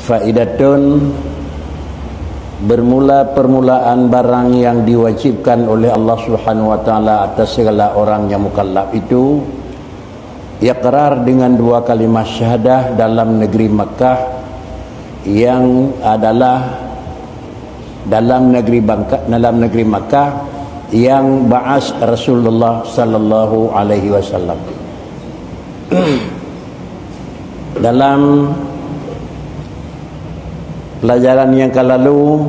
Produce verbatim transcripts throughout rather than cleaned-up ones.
Faidatun, bermula permulaan barang yang diwajibkan oleh Allah Subhanahu wa Taala atas segala orang yang mukallaf itu, iqrar dengan dua kalimah syahadah dalam negeri Makkah, yang adalah dalam negeri Bangka-, dalam negeri Makkah yang ba'as Rasulullah sallallahu alaihi wasallam. Dalam pelajaran yang ka lalu,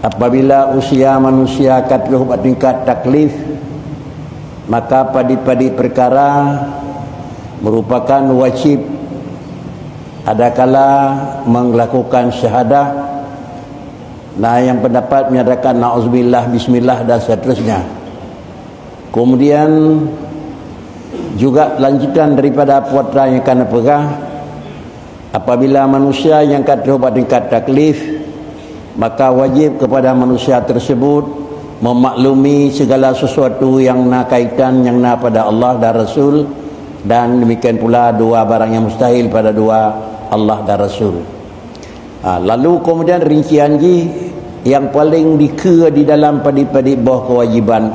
apabila usia manusia ka troh bak tingkat taklif, maka padit-padit perkara merupakan wajib, adakala melakukan syahadah. Nah, yang pendapat menyatakan nauzubillah, bismillah, dan seterusnya. Kemudian juga lanjutan daripada apa yang kana peugah, apabila manusia yang ka troh bak tingkat taklif, maka wajib kepada manusia tersebut memaklumi segala sesuatu yang na kaitan yang na pada Allah dan Rasul, dan demikian pula dua barang yang mustahil pada dua Allah dan Rasul. Ha, lalu kemudian rincian jih yang paling dikeue di dalam padit-padit boh kewajiban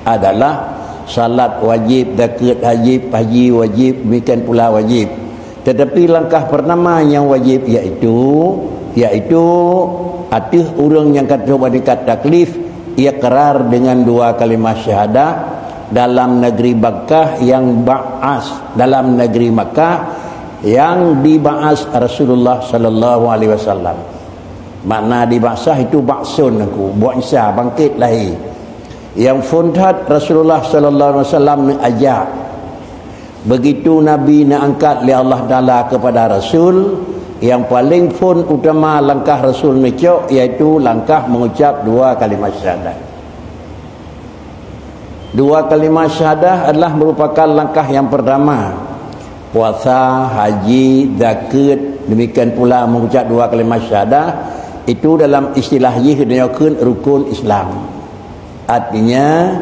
adalah salat wajib, zakeuet wajib, haji wajib, demikian pula wajib. Tetapi langkah pertama yang wajib yaitu, yaitu ateueh ureuëng nyang ka troh bak tingkat taklif, iqrar dengan dua kalimah syahadah dalam negeri Makkah yang ba'as, dalam negeri Makkah yang diba'as Rasulullah sallallahu alaihi wasallam. Makna diba'asah itu ba'sun aku, buat Isa bangkit lahé. Yang phon that Rasulullah sallallahu alaihi wasallam neuajak. Begitu Nabi neuangkat lé Allah Taala kepada Rasul, yang paling phon utama langkah Rasul neucok yaitu langkah mengucap dua kalimat syahadat. Dua kalimat syahadah adalah merupakan langkah yang pertama. Puasa, haji, zakeuet, demikian pula mengucap dua kalimat syahadah, itu dalam istilah jih dinyoe kheun rukun Islam. Artinya,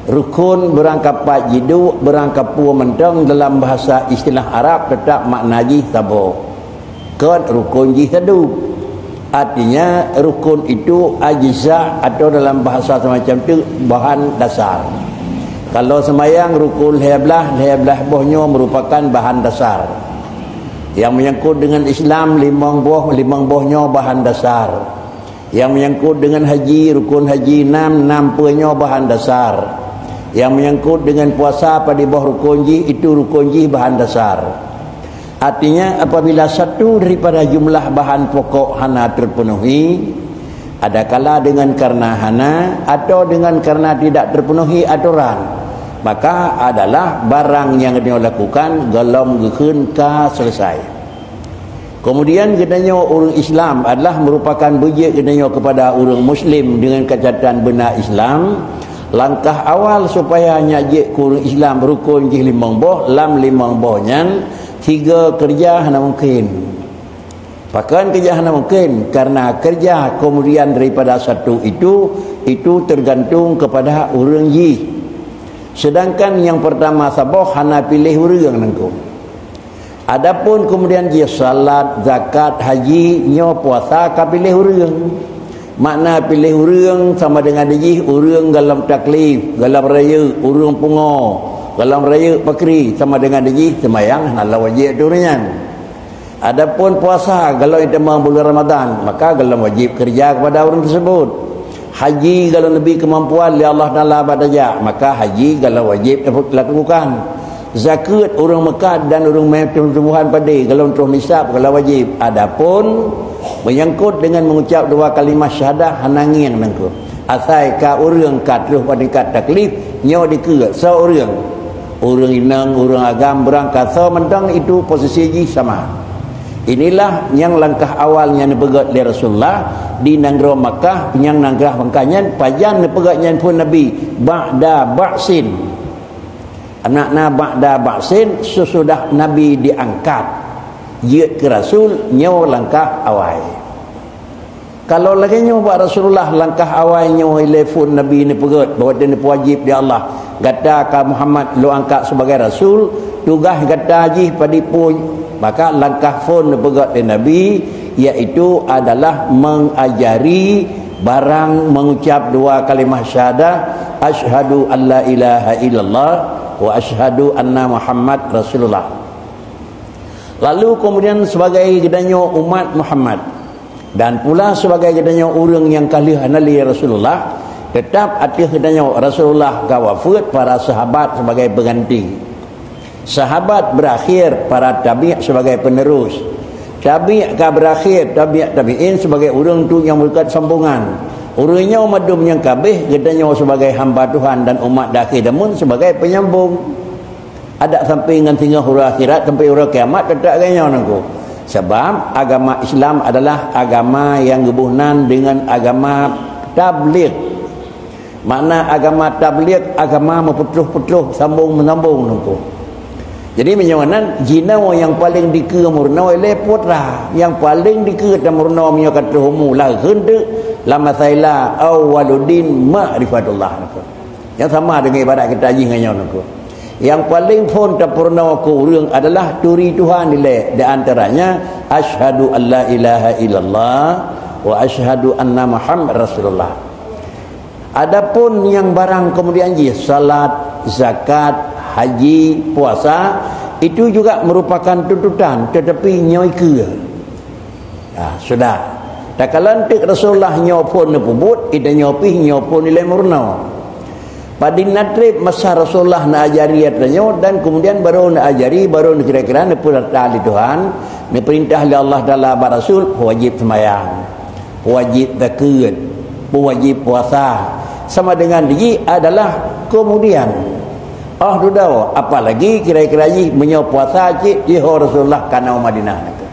rukun beurangkapat jiduek, beurangkapeue mantong dalam bahasa istilah Arab tetap makna jih saboh. Kon rukun jih saduek. Artinya, rukun itu ajza atau dalam bahasa semacam tu bahan dasar. Kalau sembahyang rukun lhèe blaih, lhèe blaih boh nyoe merupakan bahan dasar. Yang menyangkut dengan Islam, limong boh, limong boh nyoe bahan dasar. Yang menyangkut dengan haji, rukun haji enam, enam peuh nyoe bahan dasar. Yang menyangkut dengan puasa, padit boh rukun jih, itu rukun jih bahan dasar. Artinya, apabila satu daripada jumlah bahan pokok hana terpenuhi, adakala dengan karena hana atau dengan karena tidak terpenuhi aturan, maka adalah barang nyang geutanyoe lakukan gohlom geukheun ka selesai. Kemudian geutanyoe ureuëng Islam adalah merupakan beujeuet geutanyoe kepada ureuëng Muslim dengan kacatan beuna Islam. Langkah awal supaya nyak jeuet keu ureuëng Islam rukun jih limong boh, lam limong boh nyan tiga keureuja hana mungken. Pakon keureuja hana mungken? Karena keureuja kemudian daripada satu itu, itu tergantung kepada ureuëng jih. Sedangkan yang pertama saboh hana piléh ureuëng nangku. Adapun kemudian jih salat, zakat, haji, nyoe puasa ka piléh ureuëng. Makna piléh ureuëng sama dengan jih ureuëng gohlom taklif, gohlom rayeuk, ureuëng pungo, gohlom rayeuk pakri sama dengan jih seumayang hana wajéb ateueh ureuëng nyan. Adapun puasa gohlom itamong buleuen Ramadhan, maka gohlom wajéb keureuja kepada ureuëng tersebut. Haji gohlom leubeh keumampuan lé Allah Taala bak tajak, maka haji gohlom wajéb lakukan. Zakeuet ureuëng meukat dan ureuëng mé tumbuhan padé gohlom troh nisab gohlom wajéb. Adapun menyangkut dengan mengucap dua kalimat syahadah hana ngieng nangku. Asai ka ureuëng ka troh bak tingkat taklif nyoe dikeue soe ureuëng. Ureuëng inong, ureuëng agam, beurangkasoe mantong itu posisi jih sama. Inilah nyang langkah awal nyang neupeugét lé Rasulullah di nanggroe Makkah nyang nanggroe Makkah nyan pajan neupeugét nyan phon Nabi ba'da ba'sin. Makna ba'da ba'sin sesudah Nabi diangkat jeuet keu Rasul nyoe langkah awai. Kalau lagée nyoe bak Rasulullah langkah awai nyoe ilée phon Nabi neupeugét bahwa dia neupeuwajéb di Allah, gata ka Muhammad lôn angkat sebagai Rasul, Tugaih gata jih padipun, maka langkah phon neupeugah lé Nabi, yaitu adalah mengajari barang mengucap dua kalimah syahadah, "Asyhadu an la ilaha illallah wa asyhadu anna Muhammad Rasulullah." Lalu kemudian sebagai geutanyoe umat Muhammad, dan pula sebagai geutanyoe ureuëng nyang ka lheueh hana lé Rasulullah, tetap ateueh geutanyoe Rasulullah ka wafeuet, para sahabat sebagai pengganti. Sahabat berakhir, para tabi' sebagai penerus. Tabi' ka berakhir, tabi' tabi'in sebagai ureuëng tu nyang beureukat sambungan. Ureuëng nyoe mandum nyang kabeh geutanyoe sebagai hamba Tuhan dan umat dakhe demun sebagai penyambung. Adak sampai ngon singoh uroe akhirat, sampai uroe kiamat, tetap geutanyoe nangku. Sebab agama Islam adalah agama nyang geuboh nan deungon agama tabligh. Makna agama tabligh, agama meuputroh-putroh, sambung-meusambung nangku. Jadi meunyoe nan, jinoe nyang paleng dikeue meurunoe ilée putra, nyang paleng dikeue tameurunoe meunyoe ka troh umu lahé kheun teuk, lam masalah awwaluddin ma'rifatullah nangku. Nyang sama deungon ibarat kita jih ngon nyoe nangku. Nyang paleng phon tapeurunoe keu ureuëng adalah turi Tuhan ilée, di antaranya, "Asyhadu an la ilaha illallah wa asyhadu anna Muhammad Rasulullah." Adapun nyang barang kemudian jih, salat, zakat, haji, puasa, itu juga merupakan tuntutan, tetapi nyoe keue. Ah, sudah. Takalon teuk Rasulullah nyoe phon neupeubuet, geutanyoe pih nyoe phon ilée meurunoe. Padum na treb masa Rasulullah neuajari geutanyoe dan kemudian baru neuajari, baru kira-kira neupeurintah lé Tuhan, neupeurintah lé Allah Taala bak Rasul, wajib seumayang, wajib zakeuet, wajib puasa. Sama dengan jih adalah kemudian. Oh dudoe, apalagi kira-kira jih meunyoe puasa cit, jih Rasulullah ka na u Madinah nangku.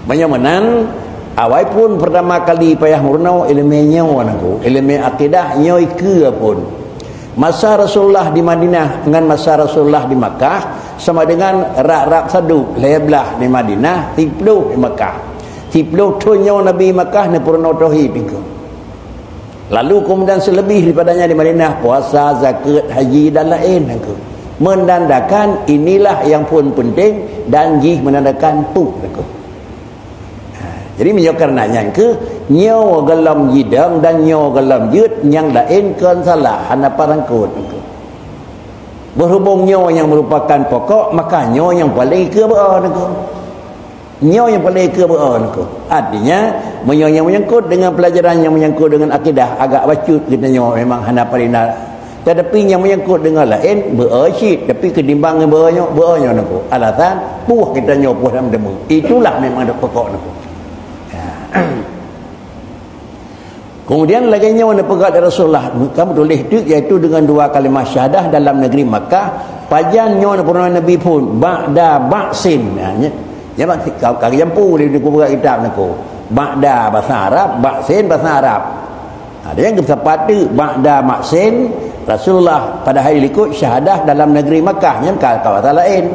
Meunyoe meunan, awai phon pertama kali payah meurunoe iéleumé nyoe nangku, iéleumé akidah nyoe keue phon. Masa Rasulullah di Madinah ngon masa Rasulullah di Makkah sama dengan rab-rab sadub, lhée blaih di Madinah, siplôh di Makkah. Siplôh thon nyoe Nabi Makkah neupeurunoe tauhid nangku. Lalu kemudian seuleubeh daripadanya di Madinah, puasa, zakeuet, haji dan laén nangku. Menandakan inilah nyang phon penting dan jih menandakan peue nangku. Ha, jadi meunyoe kareuna nyan keuh, nyoe gohlom jidong dan nyoe gohlom jeuet, nyang laén kon salah, hana parangkot nangku. Berhubung nyoe nyang merupakan pokok, maka nyoe nyang paleng keue beu nangku. Nyoe nyang paleng keue beu nangku. Artinya, meunyoe nyang menyangkut dengan pelajaran nyang menyangkut dengan akidah, agak bacut geutanyoe memang hana parina. Tetapi nyang menyangkut dengan laén, beu cit, tapi ketimbang ngon beu nyoe, beu nyoe nangku. Alasan, puih geutanyoe puih lam deungoe. Itulah memang pokok nangku. Ya. Kemudian lagée nyoe neupeugah lé Rasulullah, ka meutuléh teuk, yaitu dengan dua kalimah syahadah dalam negeri Makkah, pajan nyoe neupeurunoe Nabi phon, ba'da ba'sin. Ha, nya, nya bak ka, ka jampu lé di kubu kitab nangku. Ba'da bahasa Arab, ba'sin bahasa Arab. Ha, dia geusapa teuk ba'da ba'sin, Rasulullah padahai likot syahadah dalam negeri Makkah, nyan ka, ka bahasa laén.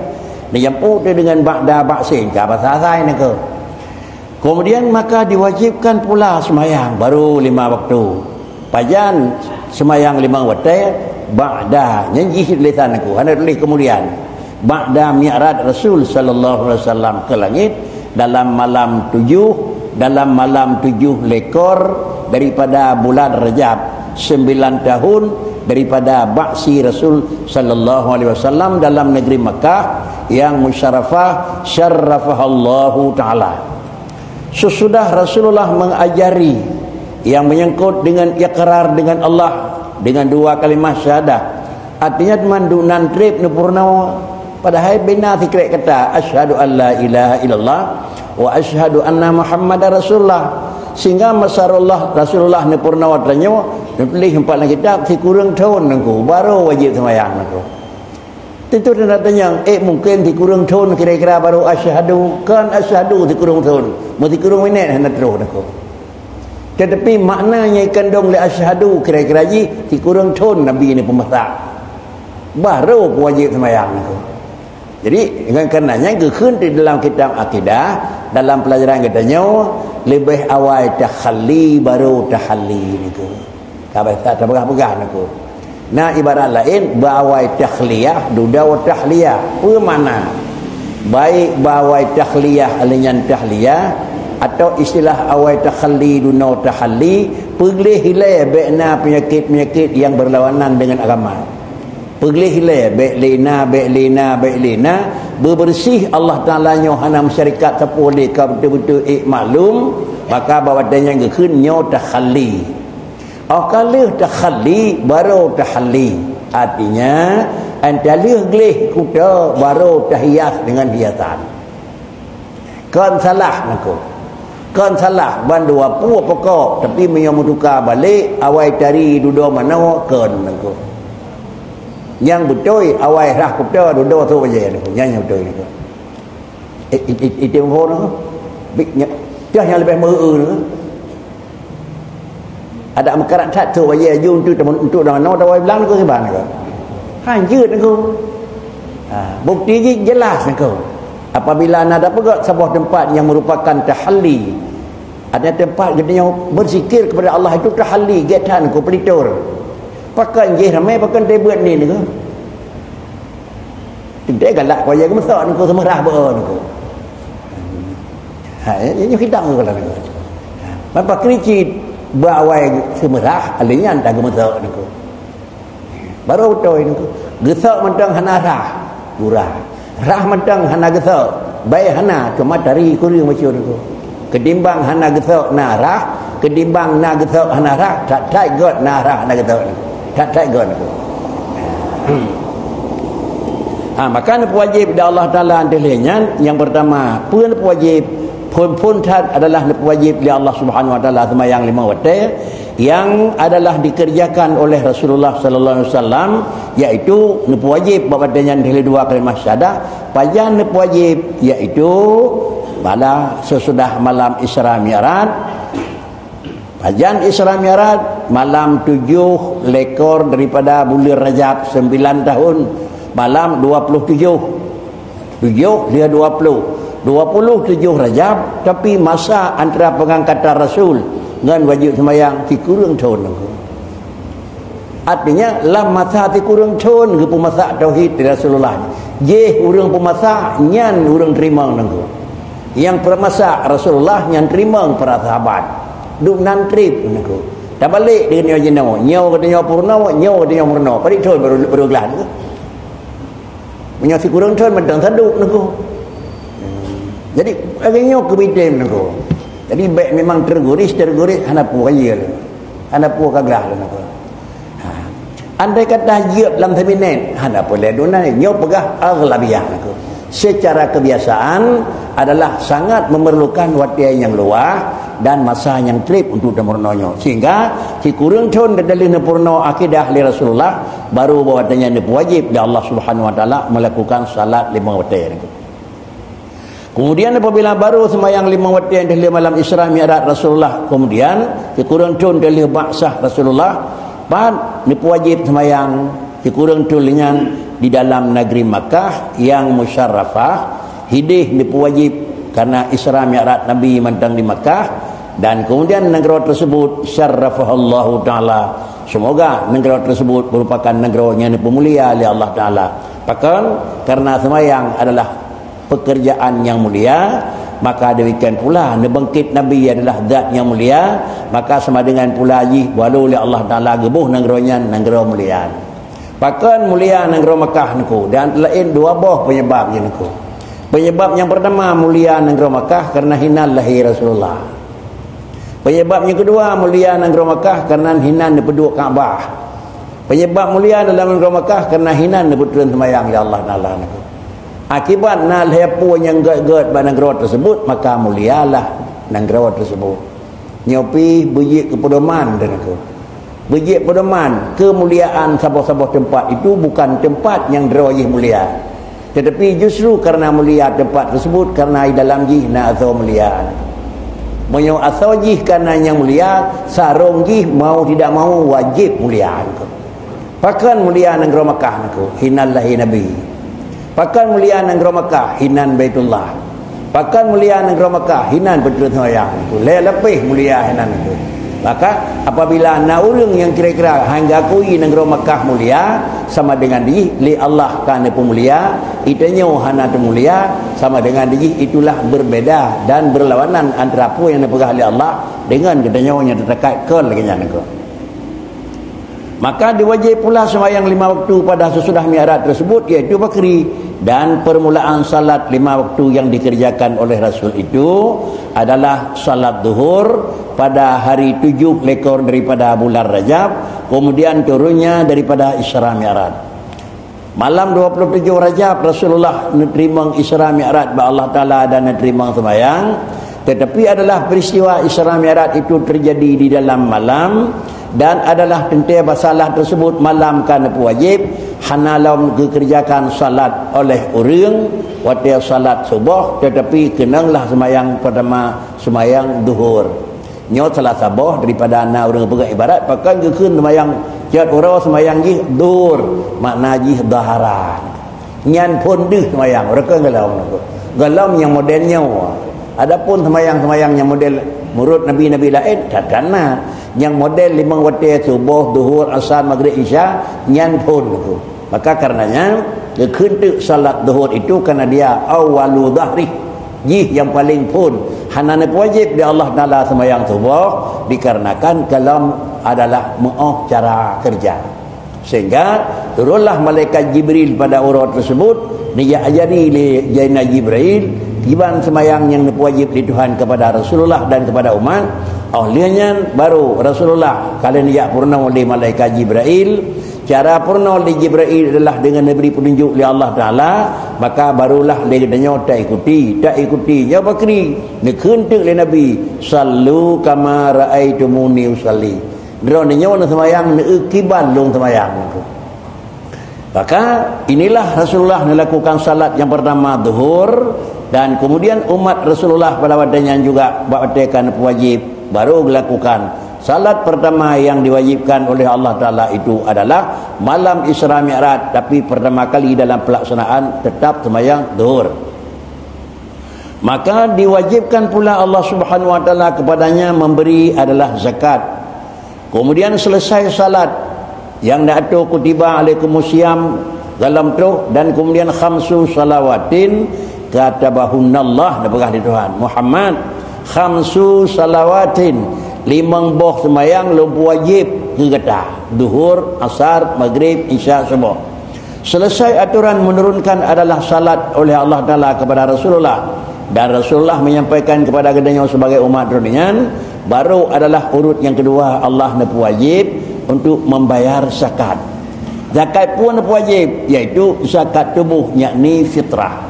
Dijampu teuk dengan ba'da ba'sin, ka bahasa asai nangku. Kemudian maka diwajibkan pula seumayang baru lima waktu. Pajan seumayang lima watée? Ba'da, nyan jih tulisan aku, hana tuléh kemudian. Ba'da mi'raj Rasul sallallahu alaihi wasallam ke langit dalam malam tujuh, dalam malam tujuh lekor daripada bulan Rajab, sembilan tahun daripada ba'si Rasul sallallahu alaihi wasallam dalam negeri Makkah yang musyarrafah, syarrafahallahu taala. Sesudah Rasulullah mengajari yang menyangkut dengan ikrar dengan Allah dengan dua kalimah syahadah, artinya mandum nan treb neupeurunoe, padahai bina sikrek kata, "Asyhadu an la ilaha illallah wa asyhadu anna Muhammadar Rasulullah." Sehingga masa Rasulullah, Rasulullah neupeurunoe tanyoe, neutuléh empat lam kitab, sikureueng thon nangku, baru wajib seumayang nangku. Tentu anda tanyong, "Eh, mungkin sikureueng thon kira-kira baru asyhadu?" Kan asyhadu sikureueng thon. Meusikureueng minét hana troh nangku. Tetapi makna nyang ikandong lé asyhadu kira-kira jih sikureueng thon Nabi ni peumasak. Baru wajib seumayang nangku. Jadi, dengan kareuna nyan geukheun di dalam kitab akidah, dalam pelajaran geutanyoe, leubeh awai takhalli baru tahalli nangku. Ka bahasa tapeugah-peugah nangku. Na ibarat laén, bak awai takhliyah, dudoe tahliyah. Peue makna? Baik bak awai takhliyah, alèh nyan tahliyah, atau istilah awai takhalli, dudoe tahalli, peugleh ilèe bèk na peunyakét-peunyakét nyang beurlawanan deungon agama. Peugleh ilèe, bèk lé na, bèk lé na, bèk lé na, beubeureuséh Allah Taala nyoe hana meusyarikat sapeue lé ka beutôi-beutôi ék maklum, maka bak watèe nyan geukheun nyoe takhalli. Óh ka lheueh takhalli, barô tahalli. Artinya, 'oh talheueh gleh kuto, barô tahias deungon hiasan. Kon salah nangko. Kon salah, ban dua pue pokok, tapi meunyoe meutuka balek, awai tari dudoe manoe, kon nangko. Nyang beutôi, awai rhah kuto, dudoe sôk bajèe nangko. Nyan nyang beutôi nangko. Eh, it-, it-, item phôn nangko. Bik nya-, piah nyang leubeh meu-eu nangko. Adak meukarat that sôk bajèe aju untuk teumeu-, untuk dang noe tawai blang nangko kiban nangko. Hanjeuet nangko. Ha, bukti jih jelas nangko. Apabila na tapeugöt saboh teumpat nyang meurupakan tahalli, artinya teumpat geutanyoe berzikir kepada Allah itu tahalli, gét that nangko, peulitor. Pakon jih ramé, pakon teubiet ni nangko. Teuntèe galak keu wayah geumeusok nangko, seumeurah beu nangko. Ha, nyoe hidang nangko lah nangko. Mapa keunan cit bak awai seumeurah, alèh nyan tageumeuseuk nangko. Barô beutôi nangko. Geuseuk mantong hana rhah, gura. Rhah mantong hana geuseuk, bai hana, cuma tari kureueng bacut nangko. Ketimbang hana geuseuk na rhah, ketimbang na geuseuk hana rhah, that-that göt na rhah hana geuseuk nangko. That-that göt nangko. Ha, maka neupeuwajéb lé Allah Taala lheueh nyan, nyang peurtama, peue neupeuwajéb? Phôn-phôn that adalah neupeuwajéb lé Allah Subhanahu Wa Taala seumayang limong watèe, nyang adalah dikerjakan oleh Rasulullah Sallallahu Alaihi Wasallam, yaitu neupeuwajéb bak watèe nyan lheueh dua kalimah syahadah. Pajan neupeuwajéb? Yaitu pada sesudah malam Isra Mi'raj. Pajan Isra Mi'raj? Malam tujoh lekor daripada buleuen Rajab, sembilan tahun, malam dua puluh tujoh. Tujoh lheueh dua puluh. Dua puluh tujoh Rajab, tapi masa antara pengangkatan Rasul ngon wajéb seumayang sikureueng thôn. Artinya, lam masa sikureueng thôn geupeumasak tauhid di Rasulullah. Jéh ureueng peumasak, nyan ureueng teurimong nangko. Nyang peumasak Rasulullah, nyan teurimong para sahabat. Duek nan trép nangko. Tabalek deungon nyoe jinoe, nyoe geutanyoe peurunoe, nyoe geutanyoe meurunoe. Padum thôn barô, barô glah nangko. Meunyoe sikureueng thôn mantong sadub nangko. Jadi, lagèe nyoe keubiet nangko. Jadi, bèk memang tergurih, tergurih hana peue ka jeuet lé. Hana peue ka glah lé nangko. Ha. Andai kata jeuet lam seuminét, hana peue lé duna, nyoe peugah aghlabiyah nangko. Secara kebiasaan adalah sangat memerlukan watèe nyang luwah dan masa nyang trép untuk tameurunoe nyoe. Sehingga sikureueng thôn teuh lheueh neupeurunoe akidah lé Rasulullah, baru bak watèe nyan neupeuwajéb lé Allah Subhanahu Wa Taala melakukan salat limong watèe nangko. Kemudian apabila baru seumayang limong watèe teuh lheueh malam Isra Mi'raj Rasulullah, kemudian sikureueng thôn teuh lheueh ba'sah Rasulullah, pat neupeuwajéb seumayang sikureueng thôn lheueh nyan di dalam negeri Makkah nyang musyarrafah, hidéh neupeuwajéb karena Isra Mi'raj Nabi mantong di Makkah, dan kemudian nanggroe tersebut syarrafahallahu taala. Semoga nanggroe tersebut merupakan nanggroe nyang dipeumulia lé Allah Taala. Pakon? Karena seumayang adalah pekerjaan nyang mulia, maka demikian pula neubangkét Nabi adalah zat nyang mulia, maka sama dengan pula jih walau lé Allah Taala geuboh nanggroe nyan nanggroe mulia. Pakon mulia nanggroe Makkah nangko? Dan laén dua boh penyebab jih nangko. Penyebab nyang pertama mulia nanggroe Makkah karena hinan lahé Rasulullah. Penyebab nyang kedua mulia nanggroe Makkah karena hinan neupeuduek Ka'bah. Penyebab mulia dalam nanggroe Makkah karena hinan neupeutrön seumayang lé Allah Taala nangko. Akibat na lhée peue nyang gét-gét bak nanggroe tersebut, maka mulialah nanggroe tersebut. Nyoe pih beujeuet keu peudoman, teungku. Beujeuet peudoman, keumuliaan saboh-saboh teumpat itu bukan teumpat nyang droe jih mulia. Tetapi justru karena mulia teumpat tersebut, karena di dalam jih na asoe mulia. Meunyoe asoe jih kana nyang mulia, sarong jih mau tidak mau wajéb mulia. Pakon mulia nanggroe Makkah nangku, hinan lahé Nabi. Pakon mulia nanggroe Makkah, hinan Baitullah. Pakon mulia nanggroe Makkah, hinan peutrön seumayang nangku. Lhée lapéh mulia hinan nangku. Maka, apabila na ureuëng nyang kira-kira hana geukui nanggroe Makkah mulia, sama dengan jih lé Allah ka neupeumulia, geutanyoe hana teumulia, sama dengan jih itulah berbeda dan berlawanan antara peue nyang neupeugah lé Allah dengan geutanyoe nyang teutekat kon lagée nyan nanggroe. Maka diwajib pula sembahyang lima waktu pada sesudah Mi'raj tersebut, yaitu bakri. Dan permulaan salat lima waktu yang dikerjakan oleh Rasul itu adalah salat zuhur pada hari tujuh lekor daripada bulan Rajab, kemudian turunnya daripada Isra Mi'raj. Malam dua puluh tujuh Rajab, Rasulullah neuteurimong Isra Mi'raj bak Allah Taala dan neuteurimong sembahyang. Tetapi adalah peristiwa Isra Mi'raj itu terjadi di dalam malam dan adalah teuntée bak salat tersebut malam ka neupeuwajib, hana lom geukerjakan salat oleh ureuëng watée salat suboh, tetapi keunonglah sembahyang pertama, sembahyang zuhur. Nyoe salah saboh daripada na ureuëng peugah ibarat, pakon geukheun sembahyang cot uroe sembahyang jih zuhur, makna jih zahara. Nyan phon deuh sembahyang, rukon golom. Golom nyang model nyoe. Adapun sembahyang-sembahyang nyang model menurut nabi-nabi laén, that hana. Nyang model limong watée suboh, zuhur, asar, magrib, isya, nyan phon. Maka karenanya, geukheun teuk salat zuhur itu karena dia awwalu zahri. Jih nyang paling phon. Hana neupeuwajib di Allah Taala sembahyang suboh, dikarenakan golom adalah meuoh cara kerja. Sehingga turunlah malaikat Jibril pada uroe tersebut, neujak ajari lé Saidina Jibril kiban sembahyang nyang neupeuwajib lé Tuhan kepada Rasulullah dan kepada umat. Óh lheueh nyan baru Rasulullah ka lheueh neujak peurunoe lé malaikat Jibril. Cara peurunoe lé Jibril adalah deungon neubri peununjuk lé Allah Taala, maka barulah lé geutanyoe taikuti, taikuti. Nyoe bakri, neukheun teuk lé Nabi, "Sallu kama ra'aitumuni usalli." Droeneuh nyoe neuseumayang neueu kiban lôn seumayang. Maka, inilah Rasulullah neulakukan salat nyang pertama zuhur, dan kemudian umat Rasulullah pada watée nyan juga bak watée ka neupeuwajib, baru geulakukan. Salat pertama yang diwajibkan oleh Allah Taala itu adalah malam Isra Mi'raj, tapi pertama kali dalam pelaksanaan tetap seumayang zuhur. Maka diwajibkan pula Allah Subhanahu wa Taala kepadanya memberi adalah zakat. Kemudian selesai salat, yang diatur kutiba alaikumus siyam dalam troh, dan kemudian khamsu salawatin katabahunnallah, dipeugah di Tuhan Muhammad, khamsu salawatin, limong boh seumayang lôn peuwajib keu gata, duhur, asar, magrib, isya, suboh. Selesai aturan menurunkan adalah salat oleh Allah Taala kepada Rasulullah, dan Rasulullah menyampaikan kepada geutanyoe sebagai umat droeneuh nyan, baru adalah urut nyang kedua Allah neupeuwajib untuk membayar zakat. Zakat pun neupeuwajib, yaitu zakat tubuh, yakni fitrah.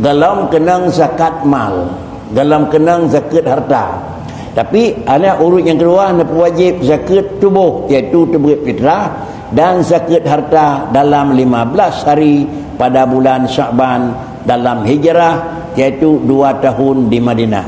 Golom keunong zakat mal, golom keunong zakat harta. Tapi, aneuk urut nyang keudua neupeuwajéb zakat tuboh, yaitu teubiet fitrah, dan zakat harta dalam lima belas hari pada bulan Sya'ban dalam hijrah, yaitu dua tahun di Madinah.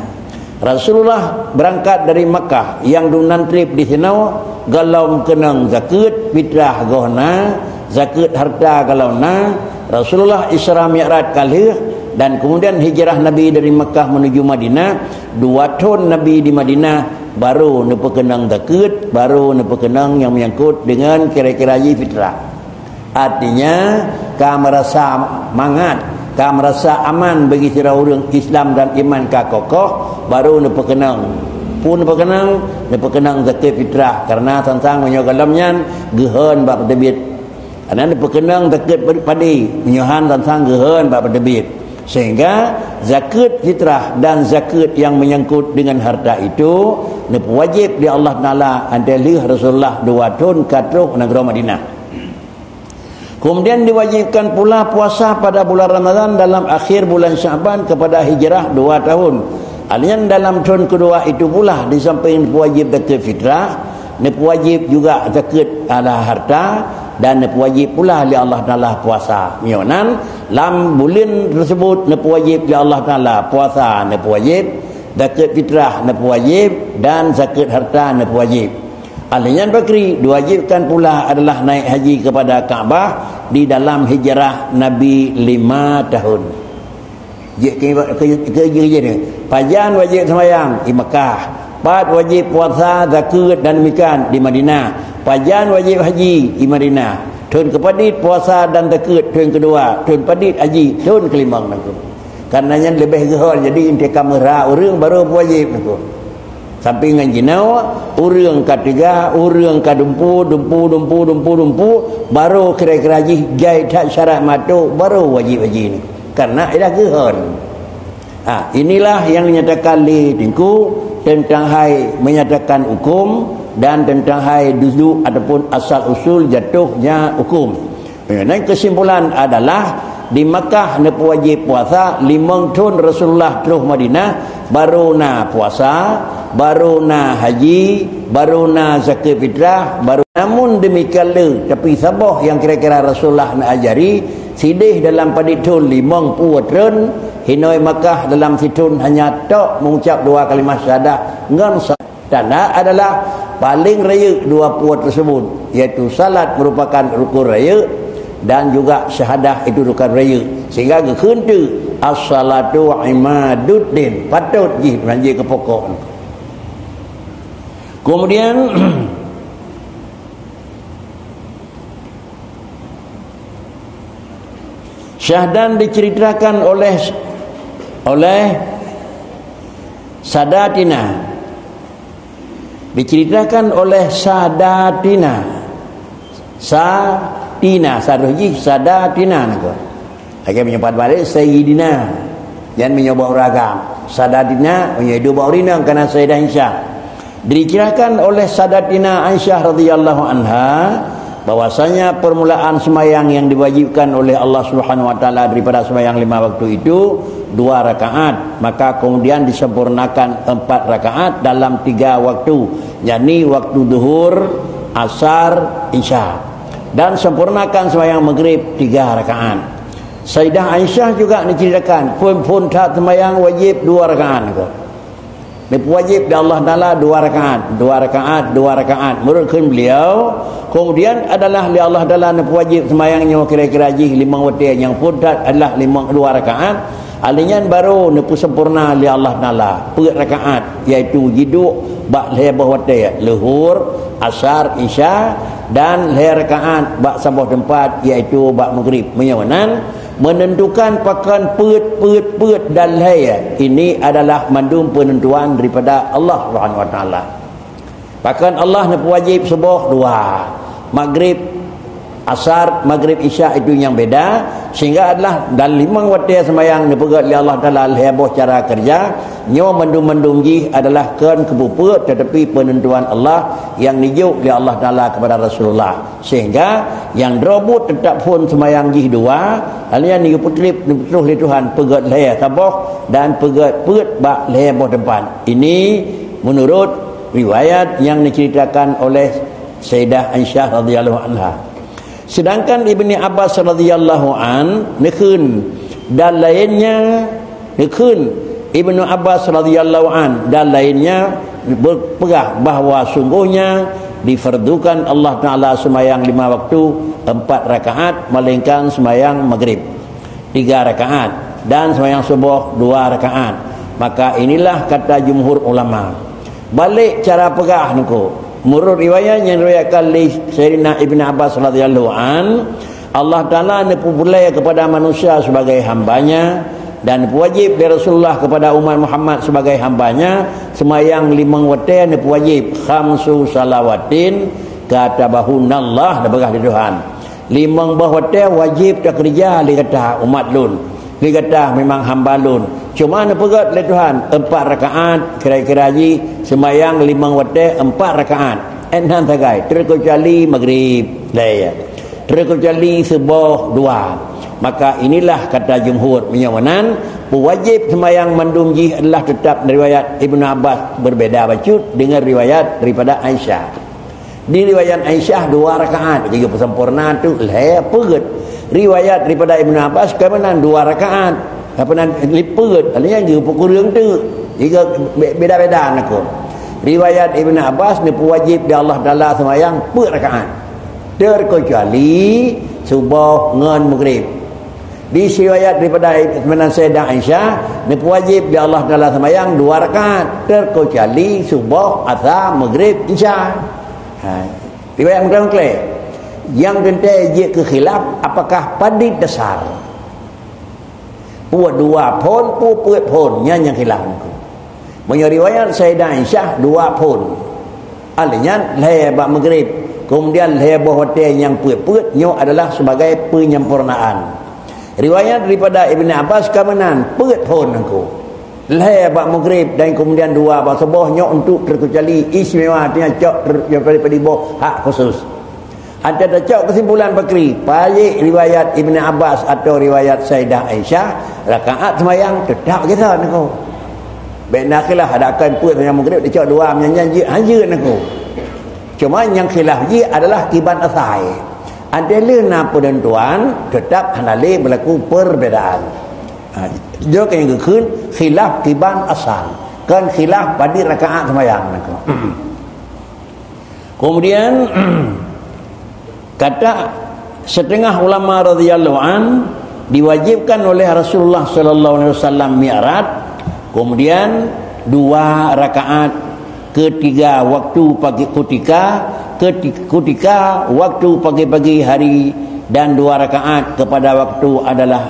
Rasulullah beurangkat dari Makkah, nyang dum nan treb di sinoe, golom keunong zakat fitrah goh na, zakat harta golom na. Rasulullah Isra Mi'raj ka lheueh, dan kemudian hijrah Nabi dari Makkah menuju Madinah. Dua thon Nabi di Madinah, baru neupeukeunong zakat, baru neupeukeunong nyang meunyangkot deungon kira-kira jih fitrah. Artinya, ka meurasa mangat, ka meurasa aman bagi sidroe ureuëng Islam dan iman ka kokoh, baru neupeukeunong. Peue neupeukeunong? Neupeukeunong zakat fitrah, karena sang-sang meunyoe golom nyan geuhon bak peuteubiet. Karena neupeukeunong zakat padé, meunyoe han sang-sang geuhon bak peuteubiet. Sehingga zakat fitrah dan zakat yang menyangkut dengan harta itu neupeuwajéb lé Allah Taala 'an lheueh Rasulullah dua thon ka troh u nanggroe Madinah. Kemudian diwajibkan pula puasa pada bulan Ramadan dalam akhir bulan Sya'ban kepada hijrah dua tahun. Hal nyan dalam thon keudua itu pula, di samping neupeuwajéb zakat fitrah, neupeuwajéb juga zakat ala harta, dan neupeuwajéb pula lé Allah Taala puasa. Meunyoe nan, lam buleuen tersebut neupeuwajéb lé Allah Taala puasa neupeuwajéb, zakat fitrah neupeuwajéb, dan zakat harta neupeuwajéb. Ahli nyan bakri, diwajibkan pula adalah naik haji kepada Ka'bah di dalam hijrah Nabi lima tahun. Jeuet keu, keu, keu, keu, keu, pajan wajéb seumayang? Di Mekah. Pat wajéb puasa, zakeuet dan demikian di Madinah. Pajan wajéb haji di Madinah. Thon keupadit puasa dan zakeuet thon keudua, thon padit haji thon keulimong nangku. Karena nyan leubeh geuhon, jadi intikam meura ureuëng baru wajéb nangku. Sampai ngon jinoe, ureuëng ka teuga, ureuëng ka dumpu, dumpu, dumpu, dumpu, dumpu, baru kira-kira jih jai that syarat mato, baru wajéb haji nangku. Karena ilah geuhon. Ha, inilah yang dinyatakan lé Teungku tentang hai menyatakan hukum dan tentang hai duduk ataupun asal usul jatuhnya hukum. Dan kesimpulan adalah di Makkah neupeuwajéb puasa limong thon Rasulullah troh Madinah, baru na puasa, baru na haji, baru na zakeuet fitrah, baru, namun demikian le, tapi saboh yang kira-kira Rasulullah na ajari, sideh dalam padit thon limong puluh thon, hinoe Makkah dalam sithon hanya tok mengucap dua kalimah syahadah ngon sa-, tanda adalah paling rayeuk dua puluh tersebut, yaitu salat merupakan rukun rayeuk dan juga syahadah itu rukun rayeuk. Sehingga geukheun teuk, "As-salatu imaduddin." Patut jih meunyoe jih keu pokok. Kemudian, Syahdan diceritakan oleh, oleh Sadatina. Diceritakan oleh Sadatina. Satina, saroh jih Sadatina nangku. Lagée meunyoe pat balik, Sayyidina. Nyan meunyoe bak ureuëng agam. Sadatina, meunyoe iduek bak ureuëng inong, kana Sayyidah Aisyah. Diceritakan oleh Sadatina Aisyah radhiyallahu anha, bahwasanya permulaan sembahyang yang diwajibkan oleh Allah Subhanahu wa Taala daripada sembahyang lima waktu itu dua rakaat, maka kemudian disempurnakan empat rakaat dalam tiga waktu, yakni waktu duhur, asar, isya, dan sempurnakan sembahyang maghrib tiga rakaat. Sayyidah Aisyah juga diceritakan, phon-phon that sembahyang wajib dua rakaat. Neupeuwajéb di Allah Taala dua rakaat, dua rakaat, dua rakaat. Menurut kheun beliau, kemudian adalah lé Allah Taala neupeuwajéb seumayang nyoe kira-kira jih limong watée nyang phon that adalah limong dua rakaat. Alheuh nyan baru neupeusempurna lé Allah Taala peuet rakaat, yaitu jiduek bak lhée boh watée, luhur, asar, isya, dan lhée rakaat bak saboh teumpat, yaitu bak maghrib. Meunyoe meunan, menentukan pakon peuet, peuet, peuet dan lhée. Ini adalah mandum penentuan daripada Allah Subhanahu Wa Taala. Pakon Allah neupeuwajéb suboh dua, maghrib, asar, maghrib, isya itu nyang beda, sehingga adalah dan limong watée seumayang neupeugét lé Allah Taala lhée boh cara kerja, nyoe mandum-mandum jih adalah kon keupeue-peue, tetapi penentuan Allah yang dijok lé Allah Taala kepada Rasulullah. Sehingga nyang droe buet teutap phon seumayang jih dua, lalu nyan geupeutreb, geupeutroh lé Tuhan peugét lhée saboh dan peugét peuet bak lhée boh teumpat. Ini menurut riwayat yang diceritakan oleh Sayyidah Aisyah radhiyallahu anha. Sedangkan Ibni Abbas radhiyallahu an neukheun dan lainnya Neukheun Ibnu Abbas radhiyallahu an dan lainnya berpeugah bahwa sungguhnya difardukan Allah Taala seumayang lima waktu empat rakaat, melainkan seumayang maghrib tiga rakaat dan seumayang suboh dua rakaat. Maka inilah kata jumhur ulama. Balik cara peugah niko. Menurut riwayat yang diriwayatkan oleh Sayyidina Ibnu Abbas radhiyallahu an, Allah Taala neupeubulee kepada manusia sebagai hamba-Nya dan neupeuwajéb lé Rasulullah kepada umat Muhammad sebagai hamba-Nya seumayang limong watée, neupeuwajéb khamsu salawatin katabahunallah, neupeugah lé Tuhan. Limong boh watée wajéb takeureuja lé gata umat lôn. Lé gata memang hamba lôn. Cuma neupeugét lé Tuhan empat rakaat, kira-kira jih seumayang limong watée empat rakaat. Enam sagai, terkecuali maghrib. Lah, ya. Terkecuali suboh dua. Maka inilah kata jumhur. Meunyoe meunan, peuwajéb seumayang mandum jih adalah teutap riwayat Ibnu Abbas, berbeda bacut dengan riwayat daripada Aisyah. Di riwayat Aisyah dua rakaat, jadi peusempurna tu lhée peuet. Riwayat daripada Ibnu Abbas ka meunan dua rakaat. Apa nan liput, artinya geupeukureueng teuk. Tiga be-, beda-beda nakon. Riwayat Ibnu Abbas neupeuwajéb di Allah Taala seumayang peuet rakaat. Terkecuali suboh ngon maghrib. Di riwayat daripada Sayyidah Aisyah, neupeuwajéb di Allah Taala seumayang dua rakaat, terkecuali suboh, asa, maghrib, isya. Ha, riwayat meuklé-meuklé. Nyang teuntée jeuet keu khilaf, apakah padit dasar? Peue dua phon, peue peuet phon, nyan nyang khilaf. Meunyoe riwayat Sayyidah Aisyah, dua phon. Alèh nyan lhèe bak maghrib, kemudian lhèe boh watèe nyang peuet-peuet, nyoe adalah sebagai penyempurnaan. Riwayat daripada Ibnu Abbas ka meunan, peuet phon nangku. Lhèe bak maghrib dan kemudian dua bak suboh, nyoe untuk terkecuali istimewa, artinya cok ter-, daripada boh hak khusus. Ata tacok kesimpulan pakri, palék riwayat Ibnu Abbas atau riwayat Sayyidah Aisyah, rakaat seumayang teutap geutanyoe nangku. Bèk na khilaf, ada kan peuet seumayang maghrib, tacok dua meunyan jeuet, ha jeuet nangku. Cuma nyang khilaf jih adalah kiban asai. Ata lheueh na peunentuan, teutap hana lé berlaku perbedaan. Ha, nyoe keuh nyang geukheun khilaf kiban asal, kon khilaf padit rakaat seumayang nangku. Kemudian, kata setengah ulama radhiyallahu an, diwajibkan oleh Rasulullah sallallahu alaihi wasallam mi'raj, kemudian dua rakaat ketika waktu pagi, ketika, keti-, ketika waktu pagi-pagi hari, dan dua rakaat kepada waktu adalah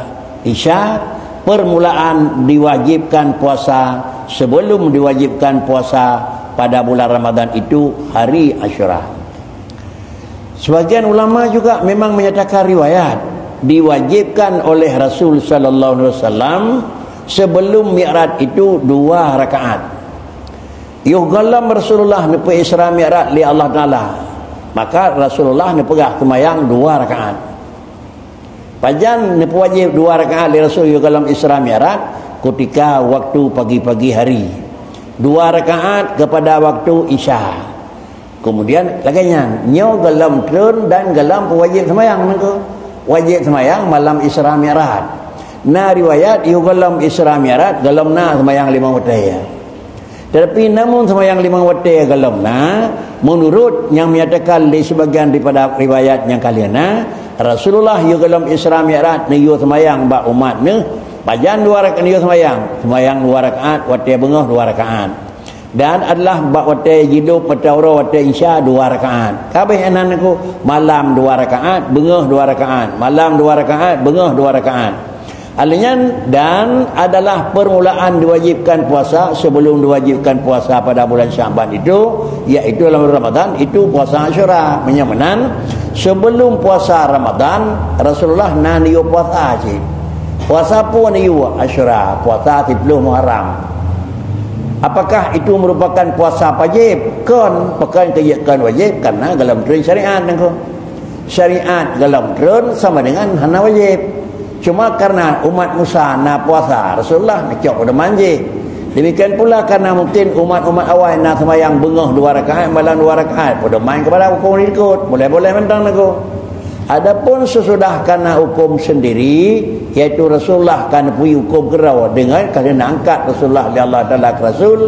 Isya, permulaan diwajibkan puasa, sebelum diwajibkan puasa pada bulan Ramadan itu hari Asyura. Sebagian ulama juga memang menyatakan riwayat diwajibkan oleh Rasul sallallahu alaihi wasallam sebelum Mi'raj itu dua rakaat. Yoh gohlom Rasulullah neupeu Isra Mi'raj lé Allah Taala, maka Rasulullah neupeugah seumayang dua rakaat. Pajan neupeuwajéb dua rakaat lé Rasul yoh gohlom Isra Mi'raj? Kutika waktu pagi-pagi hari, dua rakaat kepada waktu Isya. Kemudian lagèe nyan, nyoe gohlom treun dan gohlom peuwajéb seumayang nangku. Wajéb seumayang malam Isra Mi'raj. Na riwayat yoh gohlom Isra Mi'raj gohlom na seumayang limong watèe. Tetapi namun seumayang limong watèe gohlom na, meunurot nyang menyatakan lé sibagian daripada riwayat nyang ka lheueh na, Rasulullah yoh gohlom Isra Mi'raj neuyue seumayang bak umat neuh, pajan dua rakaat neuyue seumayang, seumayang dua rakaat, watèe beungoh dua rakaat. Dan adalah bak watèe jidôb mata uroe watèe Isya dua rakaat. Ka abéh nyan nangku, malam dua rakaat, beungoh dua rakaat, malam dua rakaat, beungoh dua rakaat. Alèh nyan, dan adalah permulaan diwajibkan puasa sebelum diwajibkan puasa pada bulan Sya'ban itu, yaitu dalam Ramadan, itu puasa Asyura. Meunyoe meunan, sebelum puasa Ramadan, Rasulullah na neuyue puasa cit. Puasa peue neuyue? Asyura, puasa siplôh Muharram. Apakah itu merupakan puasa wajéb? Kon, pakon keu jeuet kon wajéb, karena gohlom treun syariat nangku. Syariat gohlom treun sama dengan hana wajéb. Cuma karena umat Musa na puasa, Rasulullah neucok pedoman jih. Demikian pula karena mungkin umat-umat awai na seumayang beungoh dua rakaat, malam dua rakaat, pedoman kepada hukum ikut, boleh-boleh mantong nangku. Adapun sesudah karena hukum sendiri, yaitu Rasulullah ka neupui hukum keudroe dengan ka lheueh neuangkat Rasulullah lé Allah Taala keu Rasul,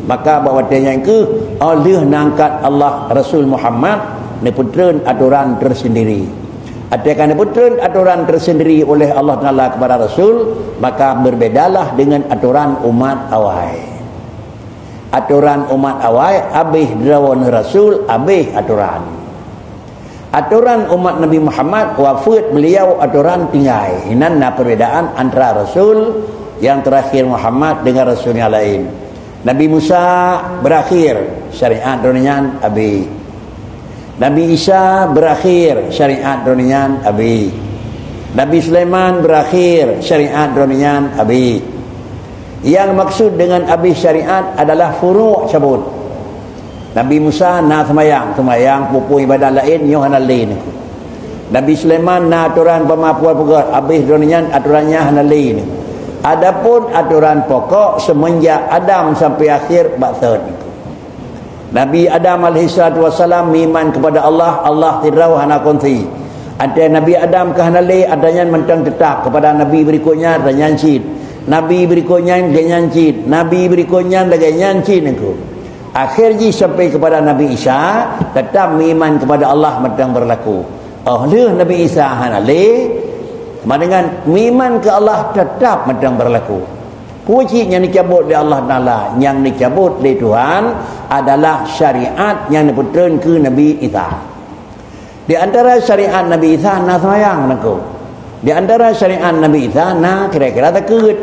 maka bak watèe nyan keuh, óh lheueh neuangkat Allah Rasul Muhammad, neupeutreun atoran tersendiri. Watèe ka neupeutreun atoran tersendiri oleh Allah Taala kepada Rasul, maka berbedalah dengan atoran umat awai. Atoran umat awai abéh droeneuh Rasul, abéh atoran. Atoran umat Nabi Muhammad, wafeuet beliau, atoran tinggai. Inan na perbedaan antara Rasul nyang terakhir Muhammad dengan Rasul nyang laén. Nabi Musa berakhir, syariat droeneuh nyan abéh. Nabi Isa berakhir, syariat droeneuh nyan abéh. Nabi Sulaiman berakhir, syariat droeneuh nyan abéh. Yang maksud dengan abéh syariat adalah furu' cabut. Nabi Musa na seumayang, seumayang, peue-peue ibadat laén nyoe hana lé nangku. Nabi Sulaiman na atoran peumapuan peugöt, abéh droeneuh nyan atoran nyan hana lé nangku. Adapun atoran pokok seumenjak Adam sampai akhir bak thon nangku. Nabi Adam alaihissalatu wassalam meuiman kepada Allah, Allah sidroe hana kongsi. Watèe Nabi Adam ka hana lé, atra nyan mantong teutap, kepada nabi berikutnya atra nyan cit. Nabi berikutnya lagèe nyan cit. Nabi berikutnya lagèe nyan cit nangku. Akhir jih sampai kepada Nabi Isa, teutap meuiman kepada Allah mantong berlaku. Óh lheueh Nabi Isa hana lé, Sama dengan meuiman keu Allah teutap mantong beurlaku. Peue cit nyang neucabot lé Allah Taala? Nyang neucabot lé Tuhan adalah syariat nyang neupeutrön keu Nabi Isa. Di antara syariat Nabi Isa na seumayang, Teungku. Di antara syariat Nabi Isa na kira-kira zakeuet.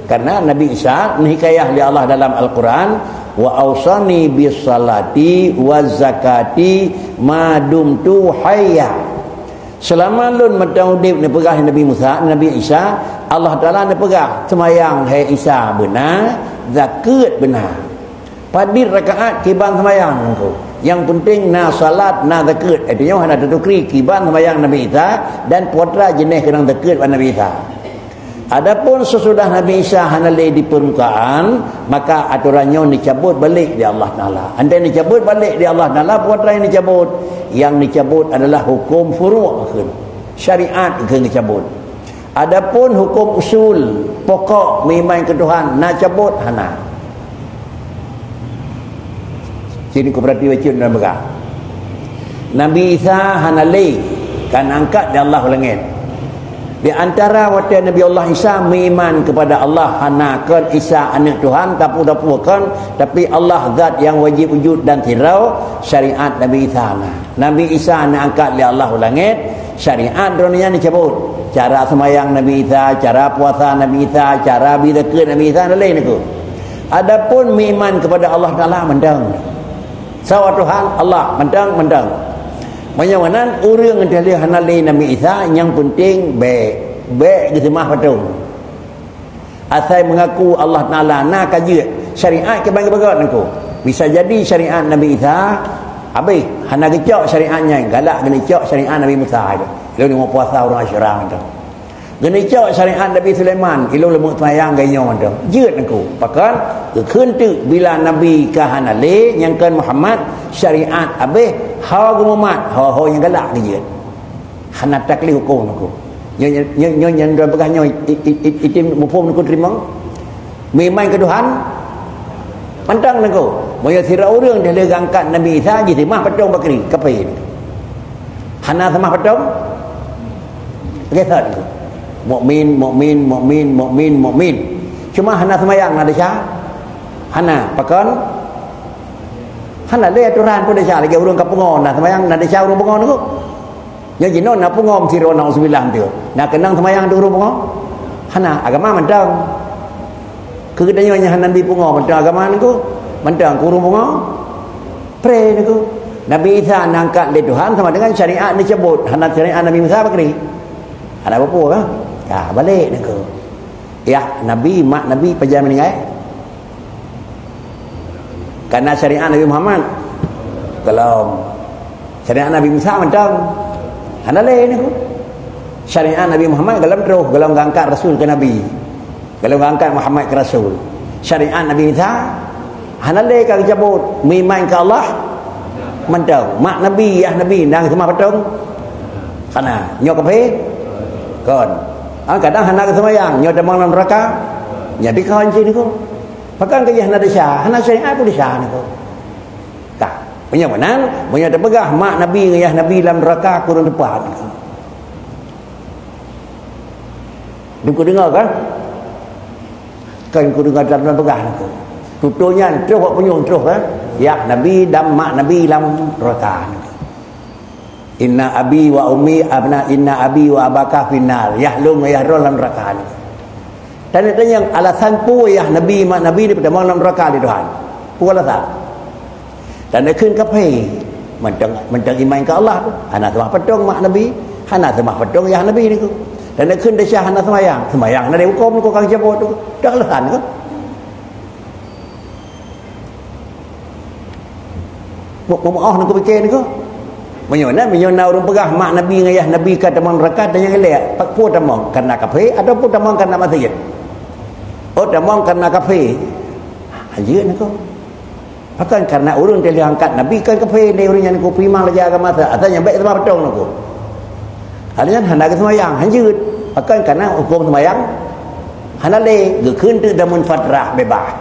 Karena Nabi Isa neuhikayah lé Allah dalam Al-Quran, "Wa ausani bis salati waz zakati ma dumtu hayya." Seulama lôn mantong udeb, neupeugah Nabi Musa, Nabi Isa, Allah Taala neupeugah, "Seumayang hai Isa beuna, zakeuet beuna." Padit rakaat kiban seumayang Teungku. Nyang penting na salat, na zakeuet. Itu nyoe hana teutukri kiban seumayang Nabi Isa dan putra jeuneh keunong zakeuet bak Nabi Isa. Adapun sesudah Nabi Isa hana lé di permukaan, maka atoran nyoe neucabot balek di Allah Taala. Andai neucabot balek di Allah Taala, putra nyang neucabot. Nyang neucabot adalah hukum furu' kheun. Syariat kheun neucabot. Adapun hukum usul, pokok meuiman keu Tuhan, na cabot hana. Sini kuperhati bacut dan peugah. Nabi Isa hana lé ka angkat di Allah u langét. Di antara watée Nabi Allah Isa meuiman kepada Allah, hana kon Isa aneuk Tuhan, tapu-tapu kon, tapi Allah zat nyang wajib wujud dan sidroe, syariat Nabi Isa na. Nabi Isa neuangkat lé Allah u langét, syariat droeneuh nyan neucabot. Cara seumayang Nabi Isa, cara puasa Nabi Isa, cara bi zakeuet Nabi Isa, dan lain itu. Adapun meuiman kepada Allah Taala mantong. Sawa Tuhan Allah mantong, mantong. Meunyoe meunan ureuëng teuh hana lé Nabi Isa, nyang penting bék, bék geuseumah patong. Asai meungaku Allah Taala na ka jeuet, syariat keu bangai beugöt Teungku. Bisa jadi syariat Nabi Isa habéh, hana geucok syariat nyan, galak geuneuk cok syariat Nabi Musa itu. Lôn puasa ureuëng Asyura mantong. Geuneuk cok syariat Nabi Sulaiman, ilôn leumeuk seumayang geuh nyoe mantong. Jeuet Teungku. Pakon? Geukheun teuk bila Nabi ka hana lé, nyang kon Muhammad, syariat habéh, ho geumumat, ho-ho nyang galak geujeuet. Hana taklif huköm Teungku. Nyoe, nyoe, nyoe, nyoe nyang droe peugah nyoe, i, i, i, item muphom Teungku teurimong? Meuiman keu Tuhan? Mantong Teungku. Meunyoe sidroe ureuëng deh lé geuangkat Nabi Isa, jiseumah patong bakri, kafé. Hana seumah patong? Geusot Teungku. Mukmin, mukmin, mukmin, mukmin, mukmin. Cuma hana seumayang na desya? Hana. Pakon? Hana lé atoran pun desya lagée ureuëng ka pungo na seumayang na desya ureuëng pungo Teungku. Nyoe jinoe na pungo sidroe, nauzubillah, teuh. Na keunong seumayang di ureuëng pungo? Hana, agama mantong. Keu geutanyoe nyang hana di pungo mantong agama Teungku? Mantong keu ureuëng pungo? Pré Teungku. Nabi Isa neuangkat lé Tuhan sama dengan syariat neucabot. Hana syariat Nabi Musa bakri. Hana peue-peue kan? Ka, balek Teungku. Yah Nabi, mak Nabi pajan meuninggai? Kana syariat Nabi Muhammad? Golom. Syariat Nabi Musa mantong? Hana lé Teungku. Syariat Nabi Muhammad golom troh, golom geuangkat rasul keu nabi. Golom geuangkat Muhammad keu rasul. Syariat Nabi Isa hana lé ka geucabot. Meuiman keu Allah mantong. Mak nabi, yah nabi, na geuseumah patong? Hana. Nyoe kafé? Kon. Ha, kadang hana geuseumayang, nyoe tamong lam neuraka. Jadi kon cit Teungku. Pakon keu yah na desya, hana syariat pun desya Teungku. Ka. Meunyoe meunan, meunyoe tapeugah mak nabi ngon yah nabi lam neuraka, kureueng teupat. Teungku deungoe kan? Kan kudeungoe lam peugah Teungku. Tutoe nyan troh bak punyueng troh kan? Yah nabi dan mak nabi lam neuraka. Inna abi wa ummi abna, inna abi wa abaka finnar. Yah lôn ngon yah droe lam neuraka. Tanyong-tanyong alasan peue yah nabi mak nabi dipeutamong lam neuraka lé Tuhan. Peue alasan? Dan neukheun kafé. Mantong, mantong iman keu Allah tu. Hana seumah patong mak nabi, hana seumah patong yah nabi Teungku. Dan neukheun desya hana seumayang. Seumayang hana lé huköm Teungku ka geucabot Teungku. Dah alasan Teungku. Mu-, mu-, mu'ah Teungku pike Teungku. Meunyoe na, meunyoe na ureuëng peugah mak nabi ngon yah nabi ka tamong neuraka, tanyong ilée, pakon tamong, karena kafé ataupun tamong karena maksiet? Oh, tamong karena kafé. Ha, jeuet Teungku. Pakon karena ureuëng teuh lheueh angkat nabi kon kafé, lé ureuëng nyan Teungku, peuiman lagée agama sa-, asai nyan bék seumah patong Teungku. Hal nyan hana geuseumayang, hanjeuet. Pakon karena huköm seumayang hana lé, geukheun teuk damun fatrah beubaih.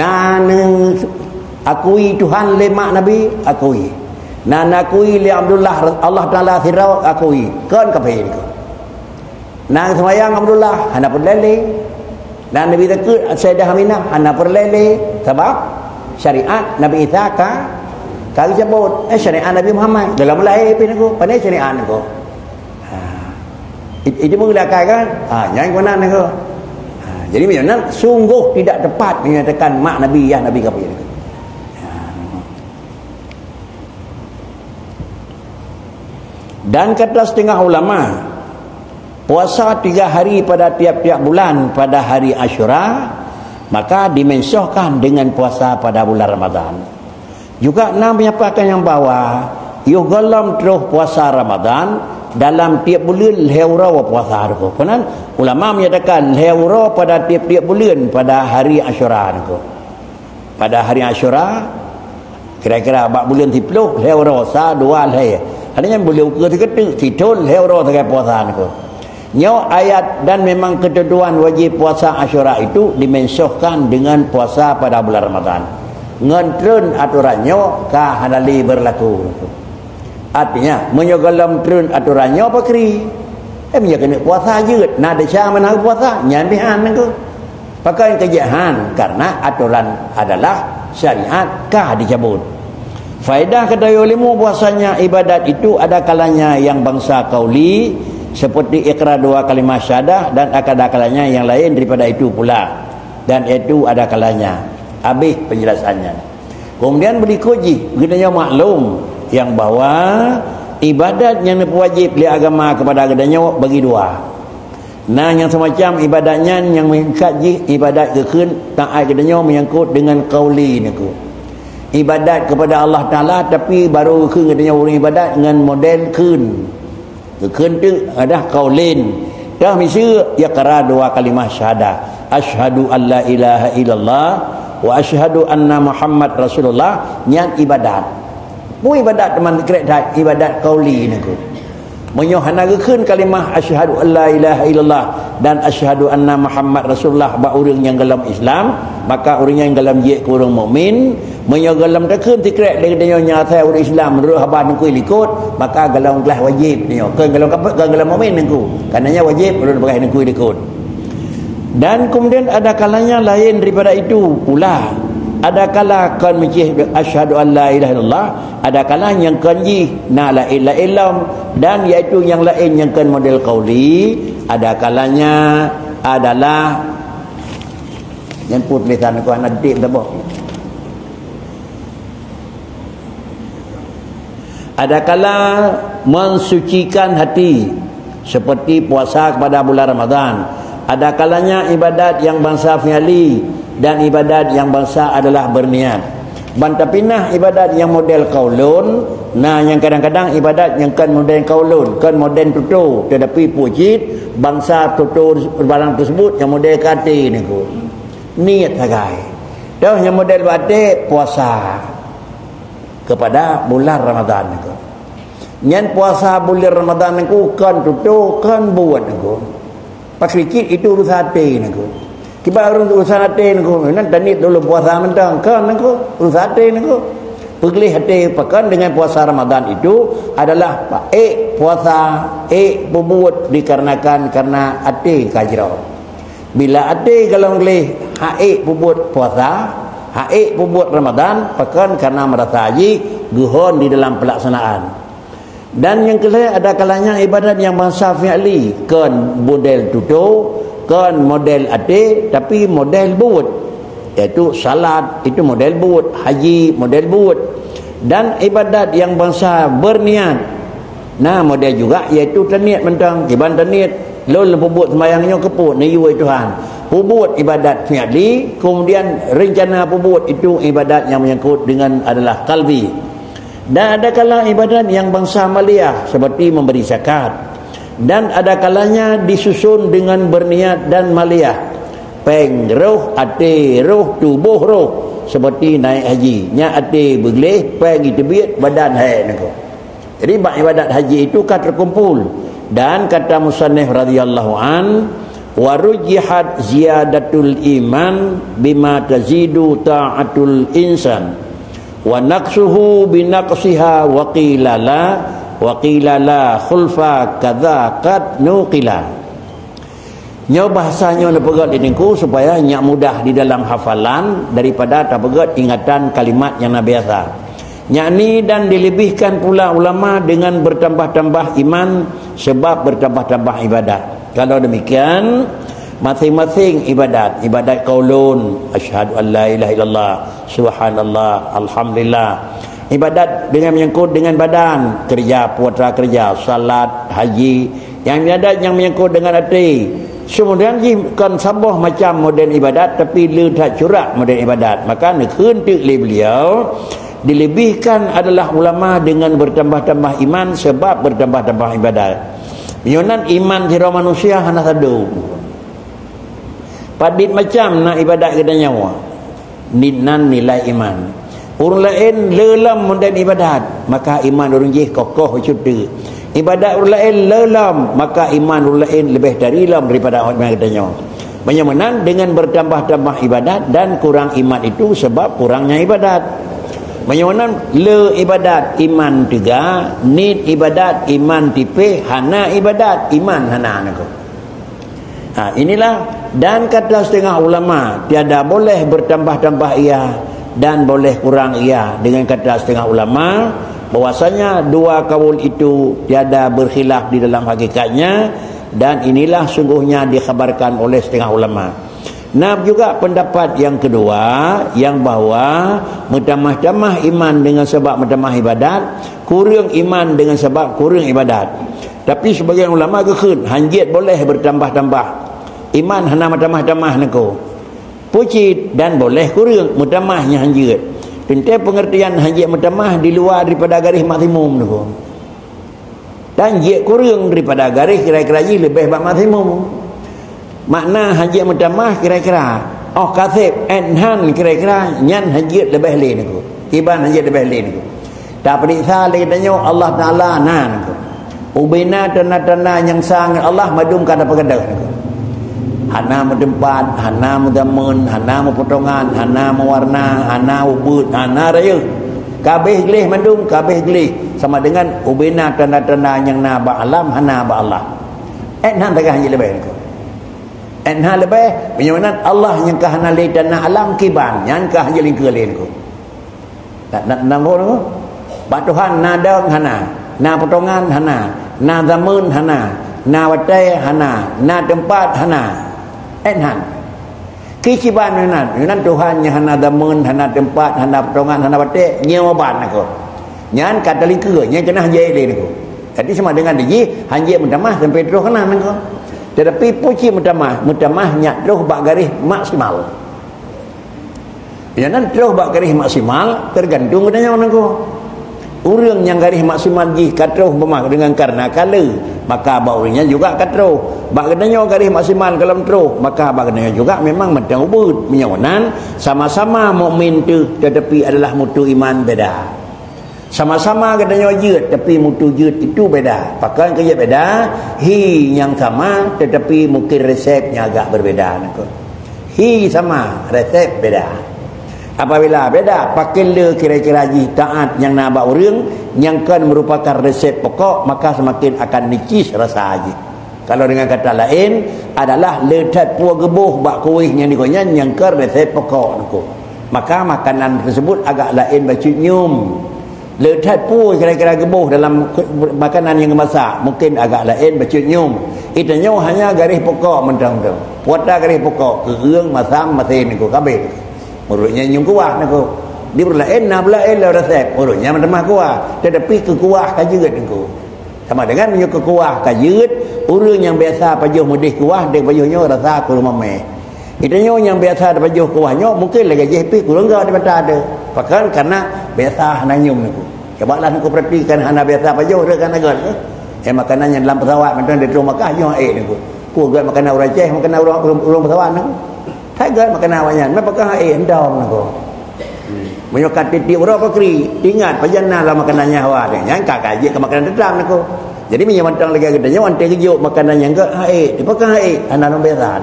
Na neuakui Tuhan lé mak nabi, akui. Na neuakui lé Abdullah, Allah Taala sidroe, akui. Kon kafé Teungku. Na seumayang Abdullah, hana peureulée lé. Na Nabi zakeuet Sayyidah Aminah, hana peureulée lé. Sabab syariat Nabi Isa ka, ka geucabot. Eh, syariat Nabi Muhammad. Dalam lahé pih nangku. Pane syariat nangku. Ha. It-, itu pun geunakan kan? Ha, nyang keunan nangku. Ha, jadi, meunyoe nan sungguh tidak tepat menyatakan mak Nabi, yah Nabi kafir. Ha. Dan kata setengah ulama, puasa tiga hari pada tiap-tiap bulan pada hari Asyura, maka dimensyuhkan dengan puasa pada bulan Ramadan. Juga na meunyampaikan nyang bahwa yoh gohlom troh puasa Ramadan dalam tiap buleuen lhée uroe puasa nangku. Keunan ulama menyatakan lhée uroe pada tiap-tiap buleuen pada hari Asyura nangku. Pada hari Asyura, kira-kira bak buleuen siploh, lhée uroe, sa, dua, lhée. Ada nyang buleuen ukeue sikeue, sithon, lhée uroe sagai puasa nangku. Nyoe ayat, dan memang ketentuan wajib puasa Asyura itu dimensyuhkan dengan puasa pada bulan Ramadan. Ngon treun aturan nyoe ka hana lé berlaku. Artinya, meunyoe gohlom treun aturan nyoe pakri. Eh, meunyoe keuneuk puasa jeuet, na desya meunan puasa, nyan pih han nangku. Pakon keu jeuet han? Karena aturan adalah syariat ka dicabut. Faedah kata ulama bahwasanya ibadat itu ada kalanya yang bangsa qauli, seperti ikrar dua kalimah syahadah, dan ada kalanya yang lain daripada itu pula. Dan itu ada kalanya. Habis penjelasannya. Kemudian berikut jih, geutanyoe maklum yang bahwa ibadat nyang neupeuwajéb lé agama kepada geutanyoe bagi dua. Na nyang semacam ibadat nyan nyang meungkat jih ibadat geukheun taát geutanyoe menyangkut dengan qauli nangku. Ibadat kepada Allah Taala, tapi baru geukheun geutanyoe ureuëng ibadat ngon model kheun. Geukheun teuk adak qaulin. Dah miseue iqrar dua kalimah syahadah. Asyhadu an la ilaha illallah wa asyhadu anna Muhammad Rasulullah, nyan ibadat. Peue ibadat teuma krek that, ibadat qauli nangku. Meunyoe hana geukheun kalimah asyhadu an la ilaha illallah dan asyhadu anna Muhammad Rasulullah bak ureuëng nyang gohlom Islam, maka ureuëng nyan gohlom jeuet keu ureuëng mukmin. Meunyoe gohlom takheun sikrek lé geutanyoe nyan asai ureuëng Islam meunurot haba nangku likot, maka gohlom glah wajéb nyoe. Kon gohlom kafé, kon gohlom mukmin nangku. Karena nyan wajéb ureuëng bagah nangku likot. Dan kemudian ada kalanya lain daripada itu pula. Ada kala kon meucéh asyhadu an la ilaha illallah, ada kala nyang kon jih na laén-laén lom, dan yaitu nyang laén nyang kon model qauli, ada kalanya adalah nyang pun tulisan kon adik saboh. Adakala mensucikan hati, seperti puasa kepada bulan Ramadan. Adakalanya ibadat yang bansa fi'li dan ibadat yang bansa adalah berniat. Ban tapinah ibadat nyang model qaulun, na nyang kadang-kadang ibadat nyang kon model qaulun, kon model tutoe, tetapi peue cit bansa tutoe barang tersebut nyang model keu até nangku. Niet sagai. Toh nyang model bak até puasa kepada bulan Ramadan nangku. Nyan puasa bulan Ramadan nangku kon tutoe, kon buet nangku. Pakri cit itu urusan até nangku. Kiban ureuëng urusan até nangku, nan taniet dulu puasa mantong, kon nangku, urusan até nangku. Peugleh até pakon dengan puasa Ramadan itu adalah ék puasa, ék peubuet dikarenakan karena até ka jroh. Bila até gohlom gleh, han ék peubuet puasa, han ék peubuet Ramadan, pakon karena meurasa jih geuhon di dalam peulaksanaan. Dan nyang keulhèe, adakalanya ibadat nyang bansa fi'li, kon model tutoe, kon model até, tapi model buet, yaitu salat itu model buet, haji model buet. Dan ibadat nyang bansa berniat, na model juga, yaitu taniet mantong. Kiban taniet, lôn peubuet seumayang nyoe keu peue? Neuyue Tuhan. Peubuet ibadat fi'li, kemudian rencana peubuet itu ibadat nyang menyangkut dengan adalah kalbi. Dan adakala ibadat nyang bansa maliah, seperti memberi zakat. Dan adakalanya disusun dengan berniat dan maliah. Péng roh, até roh, tuboh roh, seperti naik haji. Nyan até beugleh, péng jiteubiet, badan hék nangku. Jadi bak ibadat haji itu ka terkumpul. Dan kata musannif radhiyallahu an, "Wa rujjihat ziyadatul iman bima tazidu ta'atul insan, wa naqsuhu bi naqsiha, wa qila la, wa qila la khulfa kadza qad nuqila." Nyoe bahasa nyoe neupeugét di teungku supaya nyak mudah di dalam hafalan daripada tapeugét ingatan kalimat nyang na biasa. Yakni dan dilebihkan pula ulama dengan bertambah-tambah iman sebab bertambah-tambah ibadat. Kalau demikian, masing-masing ibadat, ibadat qaulun, asyhadu an la ilaha illallah, subhanallah, alhamdulillah. Ibadat dengan menyangkut dengan badan, kerja, puasa kerja, salat, haji, nyang ibadat nyang menyangkut dengan até. Seumuran jih kon saboh macam model ibadat, tapi le that curak model ibadat. Maka neukheun teuk lé beliau, dilebihkan adalah ulama dengan bertambah-tambah iman sebab bertambah-tambah ibadat. Meunyoe nan iman sidroe manusia hana sadum. Padit macam na ibadat geutanyoe. Ni nan nilai iman. Ureuëng laén le lom model ibadat, maka iman ureuëng jih kokoh cut teuk. Ibadat ureuëng laén le lom, maka iman ureuëng laén leubeh dari lom daripada iman geutanyoe. Meunyoe meunan, dengan bertambah-tambah ibadat dan kurang iman itu sebab kurangnya ibadat. Meunyoe meunan, le ibadat iman teuga, nit ibadat iman tipéh, hana ibadat iman hana neuko. Ha, inilah, dan kata setengah ulama, tiada boleh bertambah-tambah ia dan boleh kurang ia. Dengan kata setengah ulama, bahwasanya dua kaul itu tiada berkhilaf di dalam hakikatnya, dan inilah sungguhnya dikhabarkan oleh setengah ulama. Nah, juga pendapat yang kedua, yang bahwa meutamah-tamah iman dengan sebab meutamah ibadat, kureueng iman dengan sebab kureueng ibadat. Tapi sebagian ulama geukheun, hanjeuet boleh bertambah-tambah. Iman hana meutamah-tamah neuko. Pucit dan boleh kureueng, meutamah nyang hanjeuet. Teuntée pengertian hanjeuet meutamah di luar daripada garéh maksimum neuko. Dan jeuet kureueng daripada garéh kira-kira jih leubeh bak maksimum. Makna hanjeuet meutamah kira-kira, oh kaseb, enhan kira-kira, nyan hanjeuet leubeh lé neuko. Kiban hanjeuet leubeh lé neuko. Tapeuriksa lé geutanyoe Allah Taala na neuko. Ubena tanda-tanda nyang sa ngon Allah mandum ka tapeugadôh neuko. Hana meuteumpat, hana meuzameun, hana meupotongan, hana meuwarna, hana ubeut, hana rayeuk. Kabeh gleh mandum, kabeh gleh. Sama dengan ubena tanda-tanda nyang na bak alam hana bak Allah. Enhan tagah hanjeuet leubeh neuko. Enhan leubeh, meunyoe nan Allah nyang ka hana lé tanda alam kiban, nyan ka hanjeuet lingkeue lé neuko. Na, na, na, na, bak Tuhan na dong hana, na potongan hana, na zameun hana, na watée hana, na teumpat hana. Enhan. Kisiban meunan, meunan Tuhan nyang hana zameun, hana teumpat, hana potongan, hana watée, nyoe ban neuko. Nyan ka talingkeue, nyan keunan hanjeuet lé neuko. Jadi sama dengan dijih, hanjeuet meutamah sampai troh keunan neuko. Tetapi pucit meutamah, meutamah nyak troh bak garéh maksimal. Nyan nan troh bak garéh maksimal, tergantung geutanyoe neuko. Ureuëng nyang garéh maksimal jih ka troh beumah dengan karena kala, maka bak ureuëng nyan juga ka troh. Bak geutanyoe garéh maksimal ka lom troh, maka bak geutanyoe juga memang mantong ubeut. Meunyoe nan sama-sama mukmin teuh tetapi adalah mutu iman beda. Sama-sama geutanyoe jeuet tapi mutu jeuet itu beda. Pakon keu jeuet beda? Hi nyang sama tetapi mungkin resep nyang agak berbeda neuko. Hi sama, resep beda. Apabila beda, pakon le kira-kira jih taat nyang na bak ureuëng nyang kon merupakan resep pokok, maka semakin akan nicis rasa jih. Kalau dengan kata lain, adalah le that peue geuboh bak kuéh nyang digoe nyan nyang kon resep pokok neuko. Maka makanan tersebut agak laén bacut nyoe. Le that peue kira-kira geuboh dalam makanan nyang geumasak, mungkin agak laén bacut nyoe. Geutanyoe hanya garéh pokok mantong tu. Puata garéh pokok, keureung, masam, masin neuko kabeh. Ureuëng nyan nyang kuah neuko. Di ureuëng laén na beulaén lé resep, ureuëng nyan meutamah kuah, tetapi keu kuah ka jeuet neuko. Sama dengan meunyoe keu kuah ka jeuet, ureuëng nyang biasa pajoh meudeh kuah, dek pajoh nyoe rasa kureueng mameh. Geutanyoe nyang biasa tapajoh kuah nyoe mungkin lagée jih pih kureueng gét di mata teuh. Pakon? Karena biasa hana nyoe neuko. Cuba lah neuko perhatikan hana biasa pajoh, dia kan agak, eh? Eh, makanan nyang dalam pesawat mantong di Makkah nyoe, eh, neuko. Ku gét makanan ureuëng Aceh, makanan ureuëng, ureuëng, ureuëng pesawat neuko. That gét makanan awak nyan, meupakat, eh, endam neuko. Meunyoe ka tieb-tieb uroe pakri, ingat pajan na lam makanan nyan hawa teuh. Nyan ka, ka jeuet keu makanan teutap neuko. Jadi meunyoe mantong lagée geutanyoe, watée geujok makanan nyang gét, haék, dipakat haék, hana lom biasa.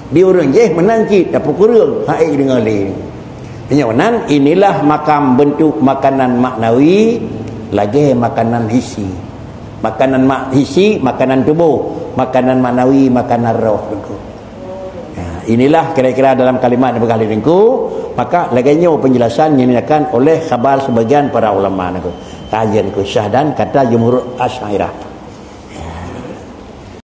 Di ureuëng jih meunan cit, tapi kureueng, haék deungoe lé. Meunyoe nan, inilah makam bentuk makanan maknawi lagée makanan hisi. Makanan mak-, hisi, makanan tuboh. Makanan maknawi, makanan roh, Teungku. Ya, inilah kira-kira dalam kalimat yang peugah lé Teungku, maka lagèe nyoe penjelasan yang dinyatakan oleh khabar sebagian para ulama, Teungku. Kajian Teungku Syah dan kata jumhur Asy'ariyah.